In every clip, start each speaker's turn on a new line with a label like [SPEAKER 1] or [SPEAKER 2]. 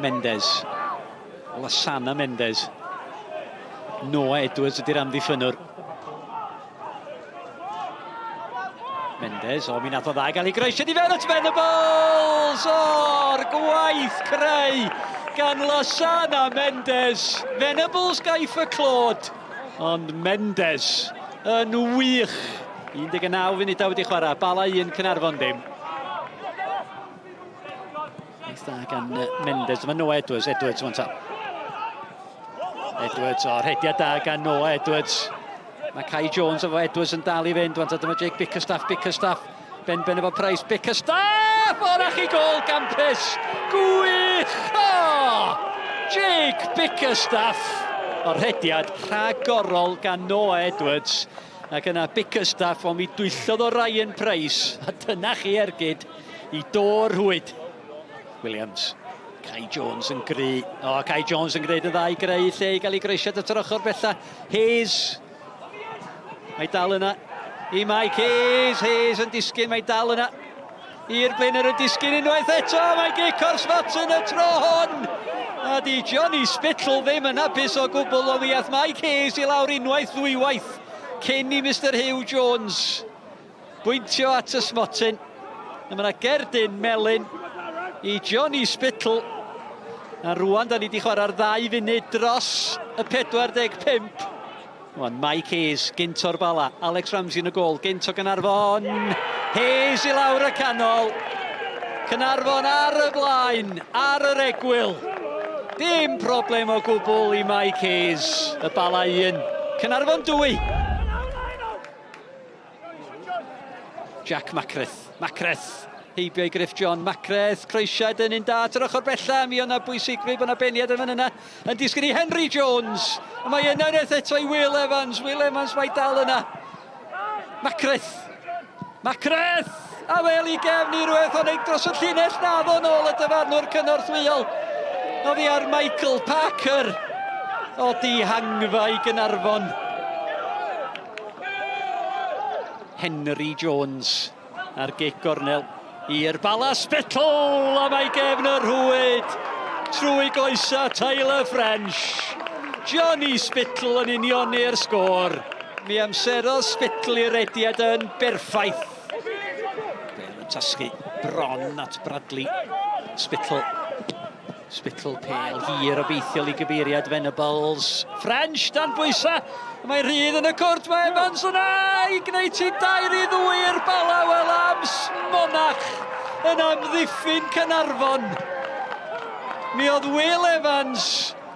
[SPEAKER 1] Mendes. Lasana Mendes. Noah Edwards ydy'r amddiffynnwr. Mendes, o mi nath o dda gael ei groesiad i fewn at Venables! O'r gwaith creu gan Lasana Mendes. Venables gaiff y clod, ond Mendes yn wych. 19 funudau wedi chwarae, Bala 1, Caernarfon dim. Gwaith da gan Mendes. Mae Noah Edwards, Edwards wan ta. Edwards, o, rhediad da gan Noah Edwards. Mae Kai Jones efo Edwards yn dal i fynd. Wan ta, dyma Jake Bickerstaff, Bickerstaff. Ben ben efo Price, Bickerstaff! O, na chi gol gampus! Gwych! O! Jake Bickerstaff! O, rhediad rhagorol gan Noah Edwards. Ac yna Bickerstaff, ond mi dwyllodd o Ryan Price. A dyna chi ergyd i dôr rhwyd. Williams. Kai Jones yn gry. O, Kai Jones yn gwneud y ddau greu lle i gael ei groesiad at yr ochr bella. Hayes. Mae dal yna i Mike Hayes. Hayes yn disgyn, mae dal yna i'r blaenor yn disgyn unwaith eto. Mae gic o'r smotyn y tro hwn. A di Johnny Spittle ddim yn hapus o gwbl, ond mi ath Mike Hayes i lawr unwaith ddwywaith cyn i Mister Hugh Jones bwyntio at y smotyn. A mae yna gerdyn melyn i Johnny Spittle. A rwan, da ni wedi chwarae'r ddau funud dros y 45. Rwan, Mike Hayes, gynt o'r Bala. Alex Ramsey yn y gol, gynt o Gaernarfon. Hayes i lawr y canol. Caernarfon ar y blaen, ar yr egwyl. Dim problem o gwbl i Mike Hayes. Y Bala 1, Caernarfon 2. Jack Mackreth. Mackreth! Heibio i Griff John. Mackreth, croesiad yn un da at yr ochr bella. Mi o'na bwysigrwydd bod yna beniad yn fan yna. Yn disgyn i Henry Jones. A mae yna unwaith eto i Will Evans. Will Evans mae dal yna. Mackreth. Mackreth! A fel i gefn i rywbeth ond dros y llinell naddo nôl y dyfarnwr cynorthwyol. Oddi ar Michael Parker. O dihangfa i Gynarfon. Henry Jones ar gic gornel i'r Bala Spittle a mae gefn y rhwyd trwy goesa Tyler French. Johnny Spittle yn unioni'r sgôr. Mi amserodd Spittle i'r rediad yn berffaith. Bale yn tasgu bron at Bradley. Spittle Spittle pêl hir obeithiol i gyfeiriad Venables. French dan bwysa. Mae rhydd yn y cwrt, mae Evans yna i gwneud ti dair i ddwy i'r Bala. Wel am Smonach yn amddiffyn Caernarfon. Mi oedd Will Evans,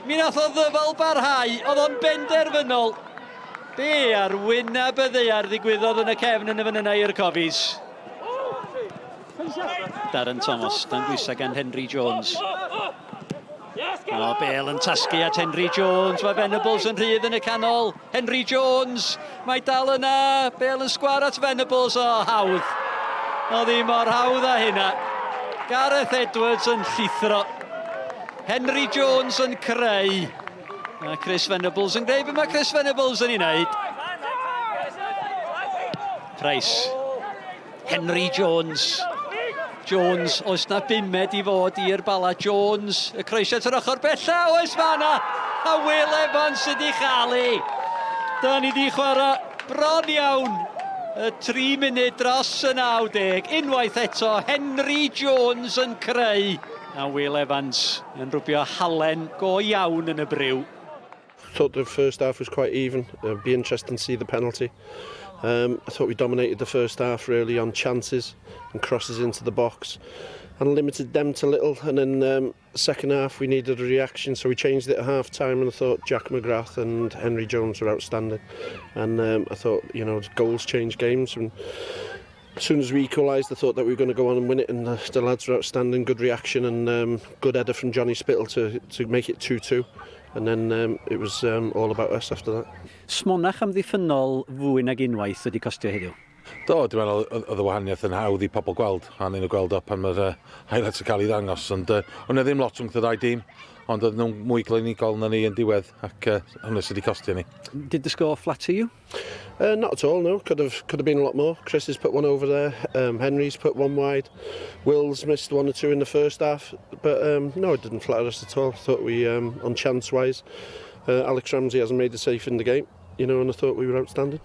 [SPEAKER 1] mi nath o ddyfal barhau, oedd o'n benderfynol. Be ar wyneb y ddaear ddigwyddodd yn y cefn yn y fan yna i'r Cofis? Darren Thomas, dan bwysau gan Henry Jones. O, Bale yn tasgu at Henry Jones. Mae Venables yn rhydd yn y canol. Henry Jones, mae dal yna. Bale yn sgwar at Venables. O, hawdd. O, ddim mor hawdd â hynna. Gareth Edwards yn llithro. Henry Jones yn creu. A Chris Venables yn gwneud beth mae Chris Venables yn ei wneud. Price. Henry Jones. Jones, oes na bumed i fod i'r Bala? Jones, y croesiad yr ochr bella, oes ma na! A Will Evans sydd wedi chael ei. Da ni wedi chwarae bron iawn y 3 munud dros y 90. Unwaith eto, Henry Jones yn creu. A Will Evans yn rwbio halen go iawn yn y briw.
[SPEAKER 2] Thought the first half was quite even. It'd be interesting to see the penalty. Um, I thought we dominated the first half really on chances and crosses into the box and limited them to little. And then um, second half we needed a reaction, so we changed it at half time. And I thought Jack McGrath and Henry Jones were outstanding. And um, I thought, you know, goals change games. And as soon as we equalised, I thought that we were going to go on and win it, and the, the lads were outstanding. Good reaction and um, good header from Johnny Spittle to, to make it 2-2. And then um, it was um, all about us after that.
[SPEAKER 1] Smonach amddiffynnol fwy nag unwaith wedi costio heddiw.
[SPEAKER 3] Do, dwi'n meddwl oedd y wahaniaeth yn hawdd i pobl gweld, a ni'n gweld o pan mae'r uh, highlights yn cael ei ddangos, ond uh, ond ddim lot rhwng y ddau dîm. Ond oedd nhw'n mwy clinigol na ni yn diwedd, ac hwnna sydd wedi costio ni.
[SPEAKER 1] Did the score flatter you?
[SPEAKER 2] Not at all, no. Could have been a lot more. Chris has put one over there. Henry's put one wide. Will's missed one or two in the first half. But no, it didn't flatter us at all. Thought we, on chance-wise, Alex Ramsey hasn't made a save in the game, and I thought we were outstanding.